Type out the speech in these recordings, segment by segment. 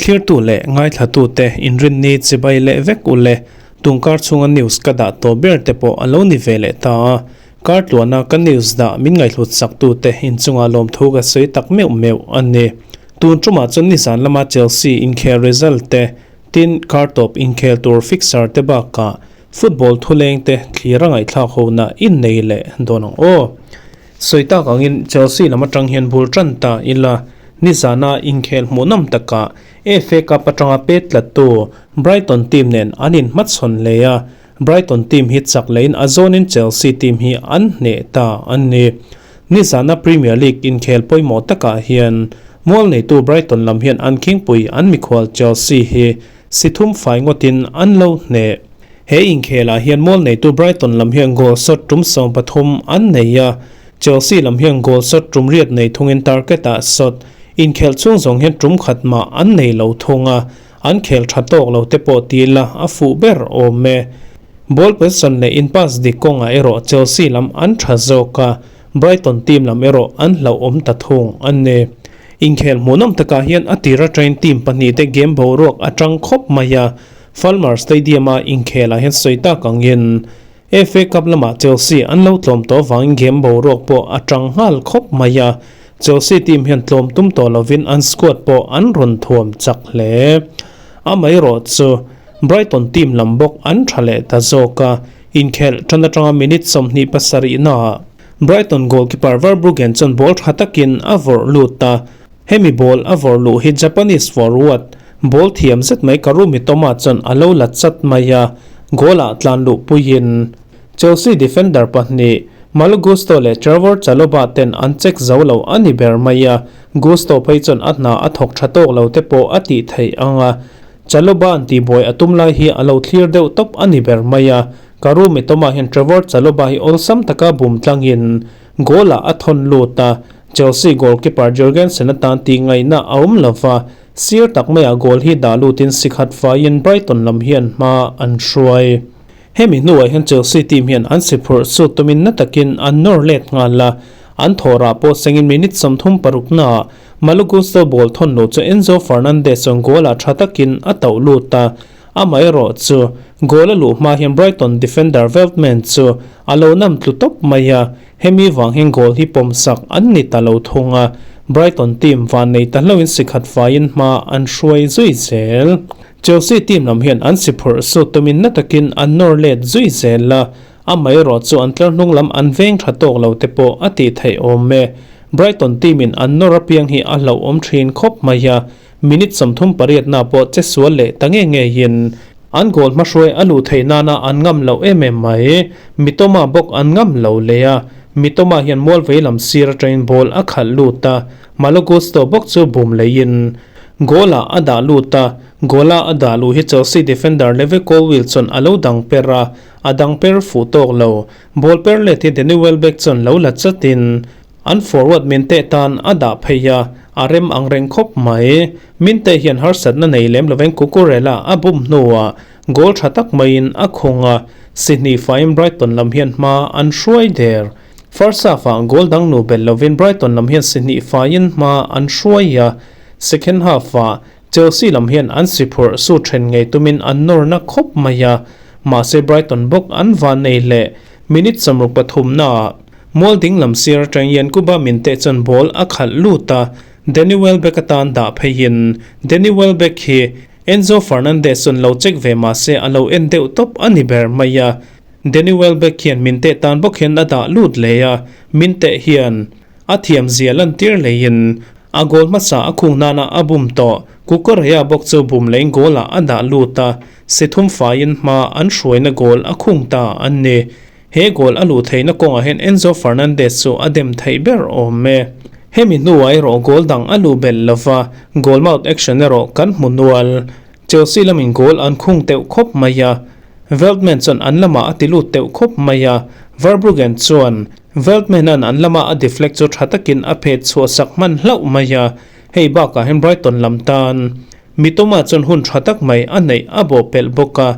Thlirtu leh ngaithlatute inrinni chibai leh vek u le, tungkar chhunga news ka dah tawh ber te pawh a lo ni ve leh ta a, kar tluana ka news dah min ngaihhlut saktute inchungah lawmthu ka sawi tak meuh meuh a ni. Tun tumah chuan nizan lama Chelsea inkhel result te, tin kar tawp inkhel tur fixture te bakah football thuleng te thlir a ngaihthlak hona innei leh dawn ang aw. Sawi tak angin Chelsea lam atang hian bul tan ta ila, nizana inkhel hmuhnawm takah FA Cup atanga pet tlattu Brighton team nen an inhmachhawn leh a, Brighton team hi chak lehin a zawnin Chelsea team hi an hneh ta a ni. Nizana Premier League inkhel pawimawh takah hian mual neitu Brighton lam hian an khingpui an mikhual Chelsea hi si thum fai ngawtin an lo hneh. He inkhelah hian mual neitu Brighton lam hian goal shot tum 13 an nei a, Chelsea lam hian goal shot tum riat nei thungin target-ah shot inkhelh chhung zawng hian tum khat mah an nei lo thung a, an khel tha tawk lo te pawh ti ila a fuh ber awm e. Ball possession leh in pass dik kawngah erawh Chelsea lam an tha zawk a, Brighton team lam erawh an hlauhawm ta thung a ni. Inkhel hmuhnawm takah hian a tira train team pahnihte game boruak a tang khawp mai a, Falmer Stadium-a inkhelah hian sawi tak angin FA Cup lamah Chelsea an lo tlawm tawh avangin game boruak pawh a tang nghal khawp mai a, Chelsea team hian tlawm tum tawh lovin an squad pawh an rawn thuam chak hle. Amaherawh chu Brighton team lam bawk an tha leh ta zawk a, inkhelh tan atanga minute 27 naah Brighton goalkeeper Verbruggen chuan ball tha takin a vawrh lut a, hemi ball a vawrh luh hi Japanese forward ball thiam zet mai Karu Mitoma chuan a lo la chat mai a, goal ah tlan luh puiin Chelsea defender pahnih Malo Gusto leh Trevor Chalobah ten an check zo lo a ni ber mai a, Gusto phei chuan a hna a thawk tha tawk lo te pawh a tih theih ang a, Chalobah an tihbuai a tum lai hi a lo thlir deuh tawp a ni ber mai a. Karu Mitoma hian Trevor Chalobah hi awlsam taka bum tlangin goal-ah a thawn lut a, Chelsea goalkeeper Jorgensen atan tih ngaihna a awm lo va, sir tak maiah goal hi dah lutin si khat faiin Brighton lam hian hma an hruai. Hemi hnuah hian Chelsea team hian an si phurh sut tumin na takin an nawr let nghal a, an thawhrah pawh sengin minute 36 naah Malo Gusto ball thawn luh chu Enzo Fernandez chuan goal-ah tha takin a tauh lut a, Amaherawh chu goal a luh hma hian Brighton defender Veltman chu a lo nam tlu tawp mai a, hemi vang hian goal hi pawmsak an ni ta lo thung a, Brighton team van nei ta hloin si khat faiin hma an hruai zui zel. Chelsea team lam hian an si phurh sut tumin na takin an nawr let zui zel a, amaherawh chu an tlar hnung lam an veng tha tawk lo te pawh a tih theih awm e. Brighton team in an nawr apiang hi a hlauhawm thin khawp mai a, Minute 38 na pawh che sual leh ta nge ngeiin an goal hmahruai a luh theih nana an ngam loh em em mai. Mitoma bawk an ngam lo leh a, Mitoma hian mual vei lam sir atangin ball a khalh lut a, Malo Gusto bawk chu bum leiin goal ah a dah lut a, goal a a dah luh hi Chelsea defender Levi Colwill chuan a lo dang per a, a dang per fuh tawk lo. Ball per let hi Danny Welbeck chuan lo la chatin An forward Minte tan a dah phei a, a rem ang reng khawp mai. Minte hian harsatna nei lem lovin Cucurella a bum hnuah goal tha tak maiin a khung a, si hnih faiin Brighton lam hian hma an hruai der. First half-ah goal dang nu belh lovin Brighton lam hian si hnih faiin hma an hruai a, second half-ah Chelsea lam hian an si phurh su then ngei tumin an nawrna khawp mai a, mahse Brighton bawk an van nei leh minute 63 naah Mual ding lam sir atang Yankuba Minteh chuan ball a khalh lut a, Danny Welbeck atan dah pheiin Danny Welbeck hi Enzo Fernandez chuan lo check ve mah se a lo en deuh tawp a ni ber mai a. Danny Welbeck hian Minteh tan bawk hian a dah lut leh a, Minteh hian a thiam zia lantir leiin a goal hmasa a khung nana a bum tawh. Cucurella bawk chu bum leiin goal ah a dah lut a, si thum faiin hma an hruaina goal a khung ta a ni. He goal a luh theihna kawngah hian Enzo Fernandez chu a dem theih ber awm e. Hemi hnuah erawh goal dang a luh belh lova, goal mouth action erawh kan hmu nual. Chelsea lamin goal an khung teuh khawp mai a, Veltman chuan an lamah a ti lut teuh khawp mai a, Verbruggen chuan Veltman-a'n an lama a deflect chu tha takin a phet chhuah sak hman hlauh mai a, hei bakah hian Brighton lam tan Mitoma chuan hun tha tak mai a neih a bawh pelh bawk a,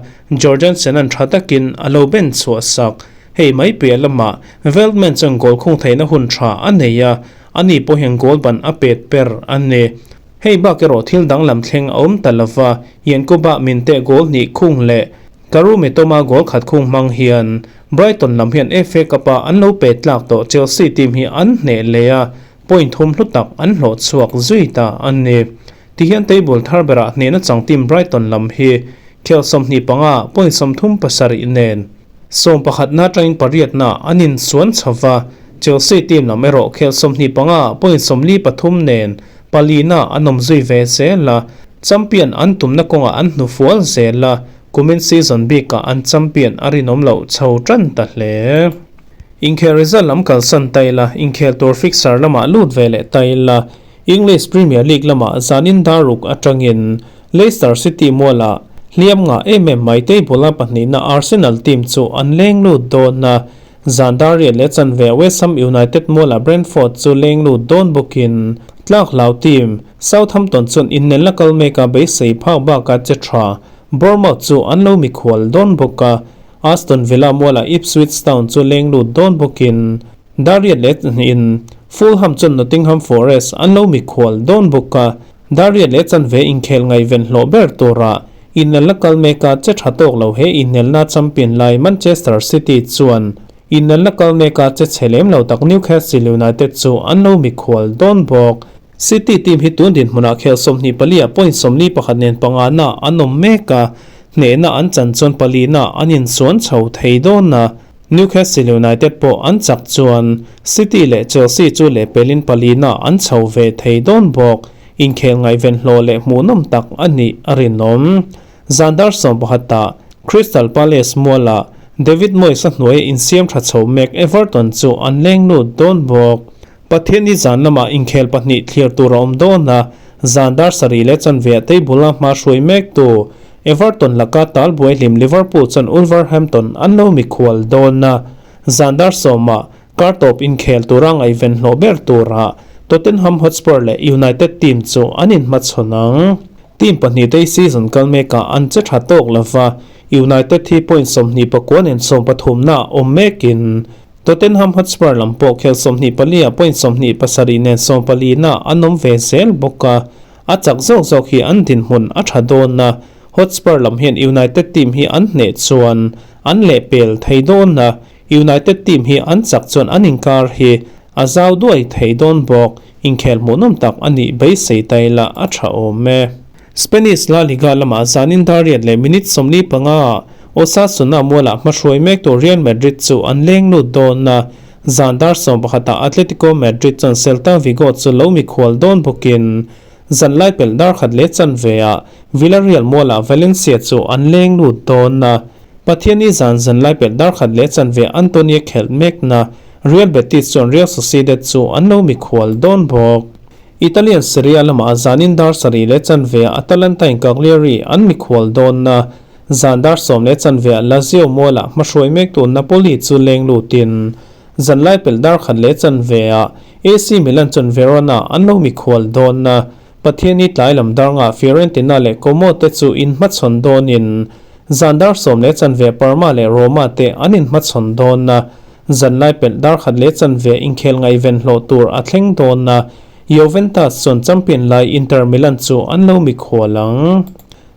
Jorgensen-a'n tha takin a lo ben chhuah sak. Hei mai piah lamah Veltman chuan goal khung theihna hun tha a nei a, ani pawh hian goal ban a pet per a ni. Hei bak erawh thil danglam thleng a awm ta lova, Yankuba Minteh goal hnih khung leh Karu Mitoma goal khat khung hmang hian Brighton lam hian FA Cup-a an lo pe tlak tawh Chelsea team hi an hneh leh a, point thum hlu tak an hlawh chhuak zui ta a ni. Tihian table thar berah hnehna chang team Brighton lam hi khel 25 point 37 nen Sawmpakhatna atangin pariatna an insuan chho va, Chelsea team lam erawh khel 25 point 43 nen palina an awm zui ve zel a, champion an tumna kawngah an hnufual zel a, kumin season bikah an champion a rinawm loh chho tan ta hle. Inkhel result lam kalsan ta ila, inkhel tur fixture lamah lut ve leh ta ila, English Premier League lamah zanin dar ruk atangin Leicester City mualah hliam ngah em em mai table-a pahnihna Arsenal team chu an leng lut dawn a, zan dar riat leh chanve West Ham United mualah Brentford chu leng lut dawn bawkin tlak hlau team Southampton chuan innelna kal meka beisei phak bakah che tha Bournemouth chu an lo mikhual dawn bawk a, Aston Villa mualah Ipswich Town chu leng lut dawn bawkin dar riat leh in Fulham chuan Nottingham Forest an lo mikhual dawn bawk a. Dar riat leh chanve inkhel ngaihven hlawh ber tura inelna kal meka che tha tawk lo he inelna champion lai Manchester City chuan inelna kal meka che chhe lem lo tak Newcastle United chu an lo mikhual dawn bawk. City team hi tun dinhmunah khel 24 ah point 41 nen pangana an awm mek a, hnehna an chan chuan palina an insuan chho thei dawn a. Newcastle United pawh an chak chuan City leh Chelsea chu lehpelin palina an chho ve thei dawn bawk. Inkhel ngaihven hlawh leh hmuhnawm tak a nih a rinawm. Zan dar 11 ah Crystal Palace mualah David Moyes a hnuaia insiam tha chho mek Everton chu an leng lut dawn bawk. Pathianni zan lamah inkhel pahnih thlir tur a awm dawn a, zan dar sarih leh chanve ah table-a hma hruai mektu Everton laka talbuai hlim Liverpool chuan Wolverhampton an lo mikhual dawn a, zan dar sawmah kar tawp inkhel tura ngaihven hlawh ber turah Tottenham Hotspur leh United team chu an inhmachhawn ang. Team pahnih te hi season kal mekah an che tha tawk lova, United hi point 29 nen sawmpathumna awm mekin Tottenham Hotspur lam pawh khel 24 ah point 27 nen sawmpalina an awm ve zel bawk a, a chak zawk zawk hi an dinhmun a tha dawn a, Hotspur lam hian United team hi an hneh chuan an lehpel thei dawn a, United team hi an chak chuan an inkar hi a zau duai thei dawn bawk, inkhel hmuhnawm tak a nih beisei ta ila a tha awm e. Spanish La Liga lamah zanin dar riat leh minute 45 ah Osasuna mualah hmahruai mek tur Real Madrid chu an leng lut dawn a, zan dar 11 ah Atletico Madrid chuan Celta Vigo chu lo mikhual dawn bawkin zan lai pelh dar khat leh chanve ah Villarreal mualah Valencia chu an leng lut dawn a, Pathianni zan zan lai pelh dar khat leh chanve Antonio khelh mekna Real Betis chuan Real Sociedad chu an lo mikhual dawn bawk. Italian Serie A lamah zanin dar sarih leh chanve ah Atalanta in Cagliari an mikhual dawn a, zan dar sawm leh chanve ah Lazio mualah hmahruai mektu Napoli chu leng lutin zan lai pelh dar khat leh chanve ah AC Milan chuan Verona an lo mikhual dawn a, Pathianni tlai lam dar ngah Fiorentina leh Como te chu inhmachhawn dawnin zan dar sawm leh chanve Parma leh Roma te an inhmachhawn dawn a. Zan lai pelh dar khat leh chanve inkhel ngaihven hlawh tur a thleng dawn a, Juventus chuan champion lai Inter Milan chu an lo mikhual ang.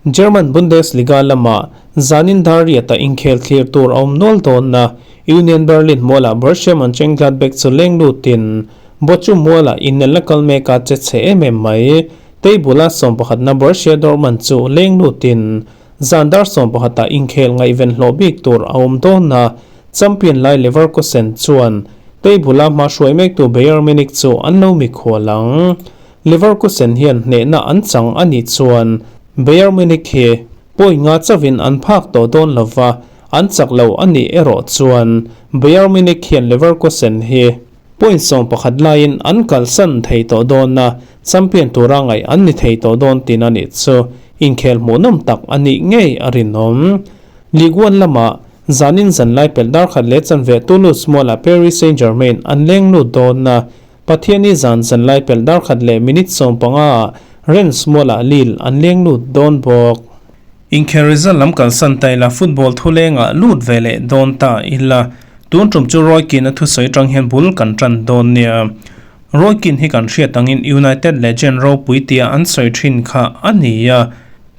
German Bundesliga lamah zanin dar riata inkhel thlir tur a awm nual dawn a, Union Berlin mualah Borussia Mönchengladbach chu leng lutin Bochum mualah inelna kal meka che chhe em em mai. Table-a sawmpakhatna Borussia Dortmund chu leng lutin Zan dar 11 ah inkhel ngaihven hlawh bik tur a awm dawn a, champion lai Leverkusen chuan table-a hma hruai mektu Bayern Munich chu an lo mikhual ang. Leverkusen hian hnehna an chang a nih chuan Bayern Munich hi point nga chauhin an phak tawh dawn lova, an chak lo a nih erawh chuan Bayern Munich hian Leverkusen hi Point 11 laiin an kalsan thei tawh dawn a, champion tura ngaih an ni thei tawh dawn tin a nih chu inkhel hmuhnawm tak a nih ngei a rinawm. Ligue 1 lamah zanin zanlai pelh dar khat leh chanve Toulouse mualah Paris Saint-Germain an leng lut dawn a, Pathianni zan zanlai pelh dar khat leh minute 15 ah Rennes mualah Lille an leng lut dawn bawk. Inkhel result lam kalsan ta ila football thulengah lut ve leh dawn ta ila. Tun tum chu Roy Keane-a thusawi atang hian bul kan tan dawn nia. Roy Keane hi kan hriat angin United legend ropui tia an sawi thin kha a ni a.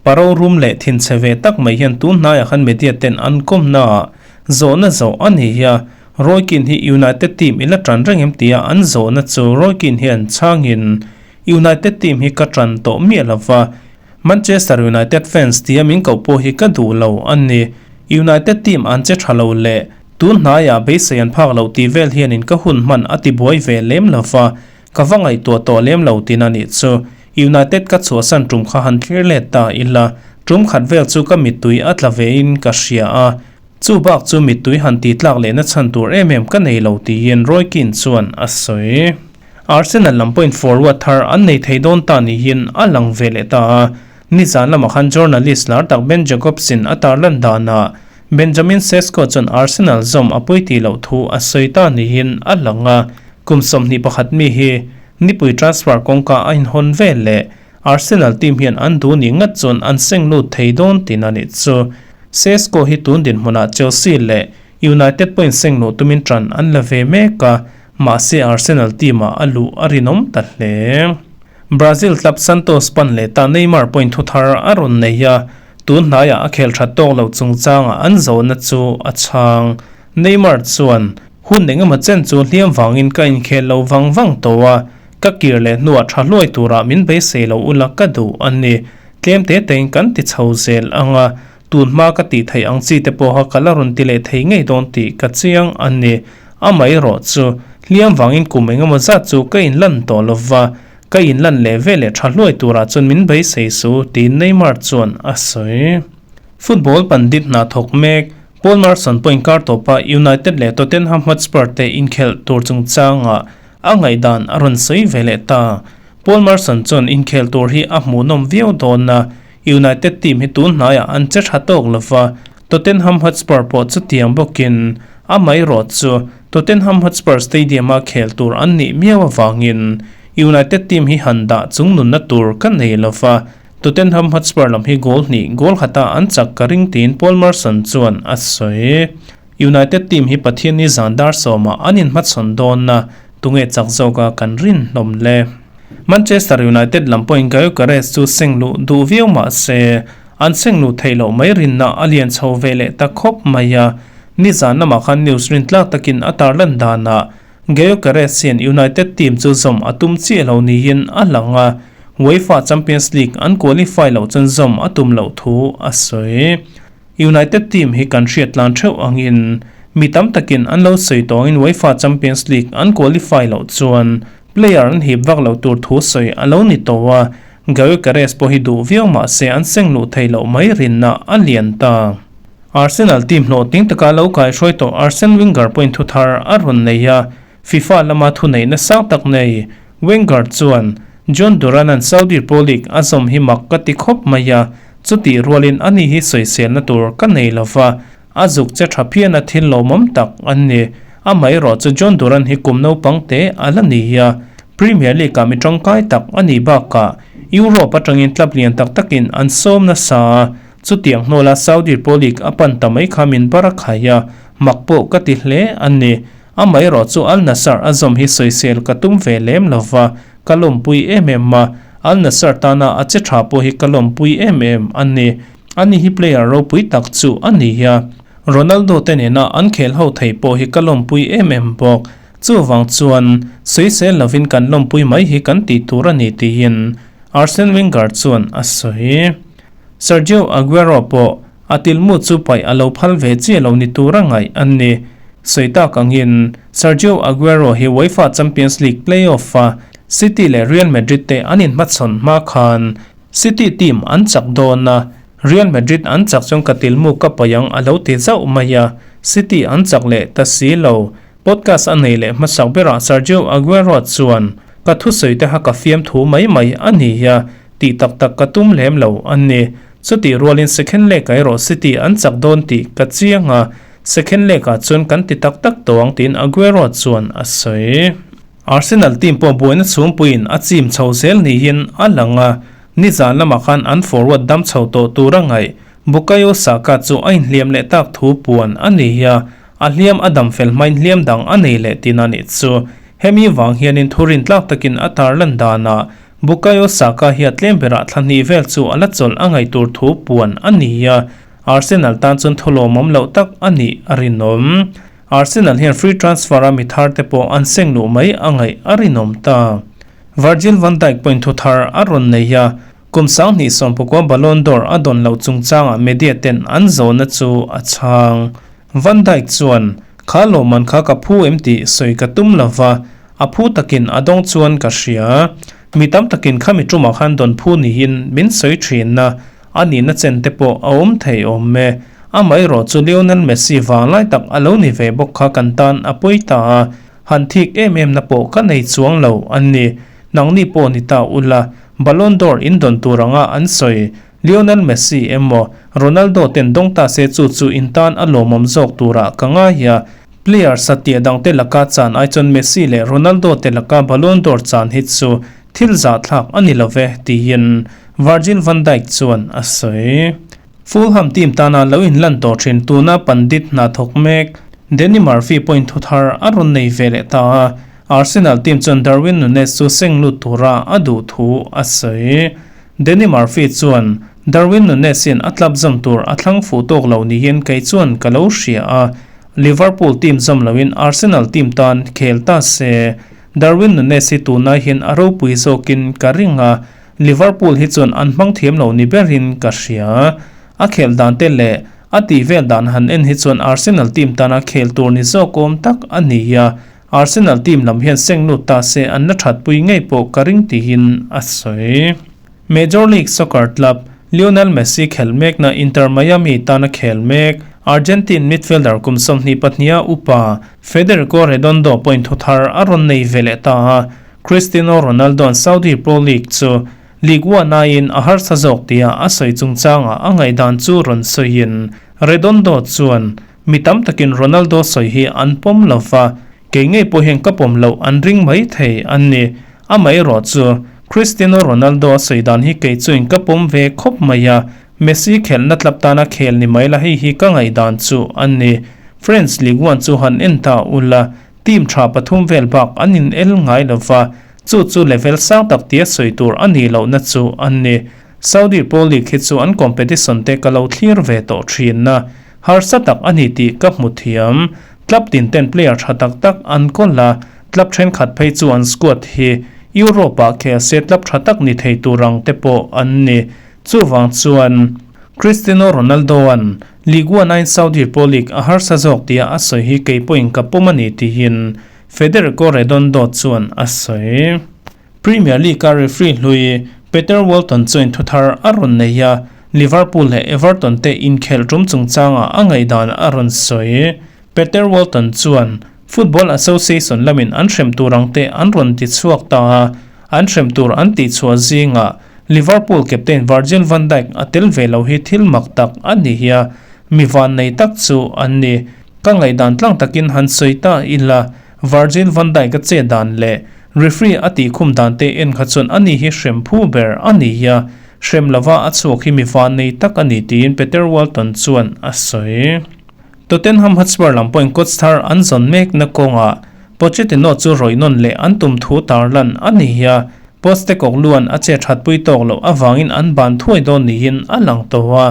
Paro rum leh thinchhe ve tak mai hian tun hnaiah khan media ten an kawmnaah zawhna zawh a ni a. Roy Keane hi United team i la tan reng em tia an zawhna chu Roy Keane hian chhangin United team hi ka tan tawh miah lova, Manchester United fans tia min koh pawh hi ka duh lo a ni. United team an che tha lo leh tun hnaiah beisei an phak loh tih vel hianin ka hun hman a ti buai ve lem lova, ka va ngaihtuah tawh lem lo tin a nih chu. United ka chhuahsan tum kha han thlir let ta ila, tum khat vel chu ka mittui a tla vein ka hria a, chu bak chu mittui han tih tlak lehna chhan tur em em ka nei lo tiin Roy Keane chuan a sawi. Arsenal lam pawhin forward thar an nei thei dawn ta niin a lang ve leh ta a. Nizan lamah khan journalist lar tak Ben Jacobs-in a tarlan danah Benjamin Sesko chuan Arsenal zawm a pawi tih loh thu a sawi ta niin a lang a. Kum 21 mi hi nipui transfer kawngka a inhawn vel leh Arsenal team hian an duh nih ngat chuan an seng lut thei dawn tin a nih chu. Sesko hi tun dinhmunah Chelsea leh United pawhin seng luh tumin ṭan an la ve mek a. Mahse Arsenal team ah a luh a rinawm ta hle. Brazil club Santos pan leh ta Neymar pawhin thu thar a rawn nei a, tun hnaiah a khel that tawk lo chungchangah an zawhna chu a chhang. Neymar chuan, Hun engemaw chen chu hliam vangin ka inkhel lo vang vang tawh a, ka kir leh hnuah tha hluai turah min beisei lo ula ka duh a ni. Tlem te tein kan ti chho zel ang a, Tun hma ka tih theih ang chi te pawha ka la rawn ti leh thei ngei dawn tih ka chiang a ni. Amaherawh chu, hliam vangin kum engemaw zat chu ka inlan tawh lo va, ka inlan leh ve leh tha hluai turah chuan min beisei su, tiin Neymar chuan a sawi. Football pandit hna thawk mek, Paul Merson pawhin kar tawpa United leh Tottenham Hotspur te inkhelh tur chungchangah a ngaihdan a rawn sawi ve leh ta. Paul Merson chuan inkhel tur hi a hmuhnawm viau dawn a, United team hi tun hnaiah an che tha tawk lova, Tottenham Hotspur pawh chutiang bawkin amaherawh chu Tottenham Hotspur Stadium-a khel tur an nih miau avangin United team hi han dah chung nunna tur ka nei lova, Tottenham Hotspur lam hi goal hnih goal khata an chak ka ring tiin Paul Merson chuan a sawi. United team hi Pathianni zan dar sawmah an inhmachhawn dawn a, tunge chak zawka kan rin hlawm le? Manchester United lam pawhin Gyökeres chu seng luh duh viau mah se, an seng luh theih loh mai rinna a lian chho ve leh ta khawp mai a. Nizan lamah khan news rintlak takin a tarlan danah Gyökeres hian United team chu zawm a tum chiah lo niin a lang a, UEFA Champions League an qualify loh chuan zawm a tum loh thu a sawi. United team hi kan hriat tlan theuh angin mi tam takin an lo sawi tawngin UEFA Champions League an qualify loh chuan player an hip vak loh tur thu sawi a lo ni tawh a, Gyökeres pawh hi duh viau mah se an seng luh theih loh mai rinna a lian ta. Arsenal team hlawhtling taka lo kaihruai tawh Arsene Wenger pawhin thu thar a rawn nei a, FIFA lama thuneihna sang tak nei Wenger chuan John Duran-a'n Saudi Pro League a zawm hi mak ka ti khawp mai a, chutih rualin ani hi sawiselna tur ka nei lo va, a zuk che tha phian a thil lawmawm tak an ni. Amaherawh chu John Duran hi kum naupang te a la ni a, Premier League-ah mi tangkai tak a nih bakah Europe atangin club lian tak takin an sawm nasa a, chutiang hnawla Saudi Pro League a pan ta mai kha min bar a khai a, mak pawh ka ti hle a ni. Amaherawh chu Al Nassr a zawm hi sawisel ka tum ve lem lo va, ka lawmpui em em a, Al Nassr tana a che tha pawh hi ka lawmpui em em a ni. Ani hi player ropui tak chu a ni a, Ronaldo te nena an khel ho thei pawh hi ka lawmpui em em bawk. Chuvang chuan sawisel lovin kan lawmpui mai hi kan tih tur a ni tiin Arsene Wenger chuan a sawi. Sergio Aguero pawh A tilmu chu paih a lo phal ve chiah lo ni tur a ngaih an ni. Sawi tak angin Sergio Aguero hi UEFA Champions League play-off-a City leh Real Madrid te an inhmachhawn hma khan City team an chak dawn a, Real Madrid an chak chuan ka tilmu ka paih ang a lo ti zauh mai a, City an chak leh ta si lo. Podcast a nei leh hmasak berah Sergio Aguero chuan, Ka thusawi te kha ka fiam thu mai mai a ni a, tih tak tak ka tum lem lo a ni. Chutih rualin second leg ah erawh City an chak dawn tih ka chiang a, second leg ah chuan kan ti tak tak tawh ang tiin Aguero chuan a sawi. Arsenal team pawh buaina chhungpuiin a chim chho zel niin a lang a, nizan lamah khan an forward dam chho tawh tur a ngaih Bukayo Saka chu a inhliam leh tak thu puan a ni a, a hliam a dam fel hmain hliam dang a nei leh tin a nih chu. Hemi vang hianin thurin tlak takin a tarlan danah Bukayo Saka hi a tlem berah thla hnih vel chu a la chawlh a ngaih tur thu puan a ni a, Arsenal tan chuan thu lawmawm loh tak a nih a rinawm. Arsenal hian free transfer a mi thar te pawh an seng luh mai a ngaih a rinawm ta. Virgil van Dijk pawhin thu thar a rawn nei a, kum 2019 Ballon d'Or a dawn loh chungchangah media ten an zawhna chu a chhang. Van Dijk chuan, Kha lawmman kha ka phu em tih sawi ka tum lo va, a phu takin a dawng chuan ka hria. Mi tam takin khami tumah khan dawn phu niin min sawi thin a, a nihna chen te pawh a awm thei awm e. Amaherawh chu Lionel Messi vang lai tak a lo ni ve bawk kha kan tan a pawi ta a, han thik em em na pawh ka nei chuang lo a ni. Nangni pawh ni ta ula, Ballon d'Or in dawn tur anga an sawi. Lionel Messi emaw Ronaldo ten dawng ta se chu chu in tan a lawmawm zawk turah ka ngai a, player satliah dangte laka chan ai chuan Messi leh Ronaldo te laka Ballon d'Or chan hi chu thil zahthlak a ni lo ve, tiin Virgil van Dijk chuan a sawi. Fulham team tana lo inlan tawh thin tuna pandit hna thawk mek Danny Murphy pawhin thu thar a rawn nei ve leh ta a, Arsenal team chuan Darwin Nunez chu seng lut tura a duh thu a sawi. Danny Murphy chuan, Darwin Nunez-in a club zawm tur a thlang fuh tawk lo niin kei chuan ka lo hria a, Liverpool team zawm loin Arsenal team tan khel ta se. Darwin Nunez hi tunai hian a ropui zawkin ka ring a, Liverpool hi chuan an hmang thiam lo ni berin ka hria. A khel dan te leh a tih vel dan han en hi chuan Arsenal team tana khel tur ni zawk awm tak a ni a, Arsenal team lam hian seng lut ta se an la thatpui ngei pawh ka ring tiin a sawi. Major League Soccer club Lionel Messi khel mekna Inter Miami tana khel mek Argentine midfielder kum 22 a upa Federico Redondo pawhin thu thar a rawn nei ve leh ta a, Cristiano Ronaldo-a'n Saudi Pro League chu League One aiin a harsa zawk tia a sawi chungchangah a ngaihdan chu rawn sawiin Redondo chuan Mi tam takin Ronaldo sawi hi an pawm lo va, kei ngei pawh hian ka pawm loh an ring mai thei a ni. Amaherawh chu, Cristiano Ronaldo a sawi dan hi kei chuin ka pawm ve khawp mai a, Messi khelhna tlap tana khel ni mai la hei hi ka ngaihdan chu a ni. French Ligue 1 chu han en ta ula, team tha pathum vel bak an in el ngai lo va, chu chu level sang tak tia sawi tur a nih lohna chu a ni. Saudi Pro League hi chu an competition te ka lo thlir ve tawh thin a, harsa tak a ni tih ka hmu thiam. Club tin ten player tha tak tak an kawl a, club thenkhat phei chu an squad hi Europe ah khel se club tha tak ni thei tur ang te pawh an ni. Chuvang chuan Cristiano Ronaldo-a'n League One aiin Saudi Pro League a harsa zawk tia a sawi hi kei pawhin ka pawm a ni tiin Federico Redondo chuan a sawi. Premier League-a referee hlui Peter Walton chuan thu thar a rawn nei a, Liverpool leh Everton te inkhelh tum chungchangah a ngaihdan a rawn sawi. Peter Walton chuan, Football Association lamin an hrem tur ang te an rawn ti chhuak ta a, an hrem tur an tihchhuah zingah Liverpool captain Virgil van Dijk a tel ve lo hi thil mak tak a ni hi a, mi vannei tak chu an ni. Ka ngaihdan tlang takin han sawi ta ila, Virgil van Dijk a che dan leh referee a tihkhum dan te en kha chuan ani hi hrem phu ber a ni a, hrem lova a chhuak hi mi vannei tak a ni tiin Peter Walton chuan a sawi. Tottenham Hotspur lam pawhin coach thar an zawn mekna kawngah Pochettino chu rawih nawn leh an tum thu tarlan a ni a, Postecoglou-a'n a che thatpui tawk loh avangin an ban thuai dawn niin a lang tawh a,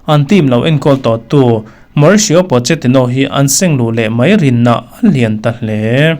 an team lo enkawl tawhtu Mauricio Pochettino hi an seng luh leh mai rinna a lian ta hle.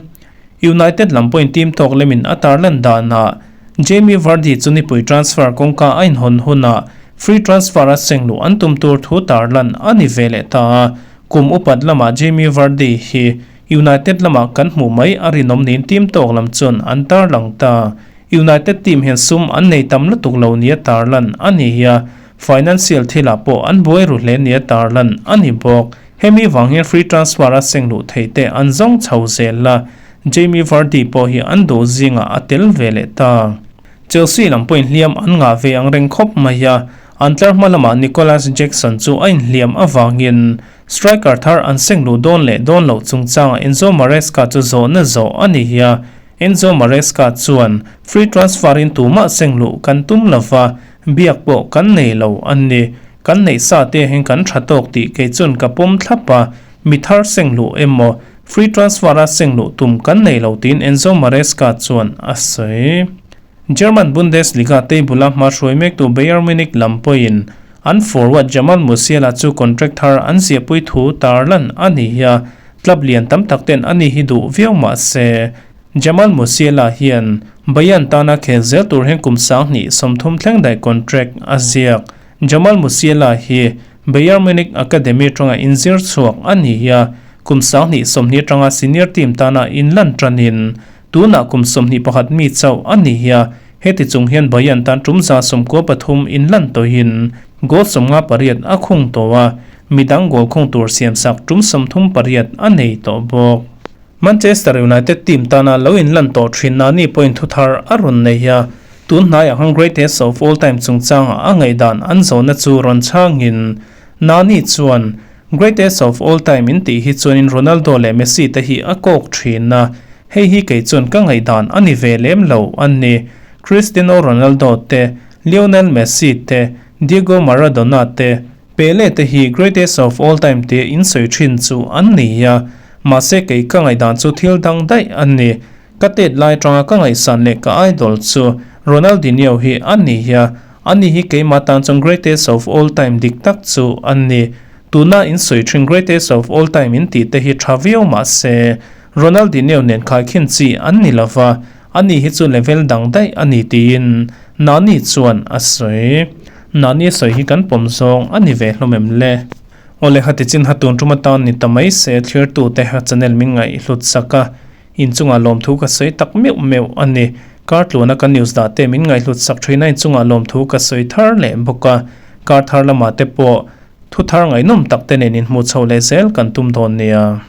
United lam pawhin team tawk lemin a tarlan danah Jamie Vardy chu nipui transfer kawngka a inhawn hunah free transfer a seng luh an tum tur thu tarlan a ni ve leh ta a, kum upat lamah Jamie Vardy hi United lamah kan hmuh mai a rinawm niin team tawk lam chuan an tarlang ta. United team hian sum an nei tam lutuk lo nia tarlan a ni a, Financial thilah pawh an buai ru hle nia tarlan a ni bawk. Hemi vang hian free transfer a seng luh theih te an zawng chho zel a, Jamie Vardy pawh hi an duh zingah a tel ve leh ta. Chelsea lam pawhin hliam an ngah ve ang reng khawp mai a, an tlar hma lamah Nicolas Jackson chu a inhliam avangin striker thar an seng luh dawn leh dawn loh chungchangah Enzo Maresca chu zawhna zawh a ni a, Enzo Maresca chuan free transfer in tumah seng luh kan tum lova, biak pawh kan nei lo a ni. Kan neih sa te hian kan tha tawk tih kei chuan ka pawm thlap a, mi thar seng luh emaw, Free transfer-a seng luh tum kan nei lo tiin Enzo Maresca chuan a sawi. German Bundesliga table-a hma hruai mektu Bayern Munich lam pawhin an forward Jamal Musiala chu contract thar an ziahpui thu tarlan a ni hi a, club lian tam tak ten ani hi duh viau mah se. Jamal Musiala hian Bayern tana khel zel tur hian kum 2030 thleng daih contract a ziak. Jamal Musiala hi Bayern Munich Academy atanga inzir chhuak a ni hi a, kum 2020 atanga senior team tana inlan tanin tunah kum 21 mi chauh a ni hi a, heti chung hian Bayern tan tum 93 inlan tawhin goal 58 a khung tawh a, midang goal khung tur siamsak tum 38 a nei tawh bawk. Manchester United team tana lo inlan tawh thin Nani pawhin thu thar a rawn nei a, tun hnaiah khan Greatest of All Time chungchangah a ngaihdan an zawhna chu rawn chhangin Nani chuan Greatest of All Time in tih hi chuanin Ronaldo leh Messi te hi a kawk thin a, hei hi kei chuan ka ngaihdan a ni ve lem lo a ni. Cristiano Ronaldo te, Lionel Messi te, Diego Maradona te, Pele te hi Greatest of All Time tia in sawi thin chu an ni a, mahse kei ka ngaihdan chu thil dang daih a ni. Ka tet lai atanga ka ngaihsan leh ka idol chu Ronaldinho hi a ni a, ani hi keimah tan chuan Greatest of All Time dik tak chu a ni. Tuna in sawi thin Greatest of All Time in tih te hi tha viau mahse Ronaldinho nen khaikhin chi an ni lova, ani hi chu level dang daih a ni tiin Nani chuan a sawi. Nani sawi hi kan pawm zawng a ni ve hlawm em le? Aw le hati chin ha tun tum atan ni ta mai se thlirtute ha channel min ngaih hlut sak a, inchungah lawmthu ka sawi tak meuh meuh a ni. Kar tluana ka news dah te min ngaih hlut sak thin a inchungah lawmthu ka sawi thar leh bawk a, kar thar lamah te pawh thu thar ngaihnawm tak te nen inhmuh chho leh zel kan tum dawn nia.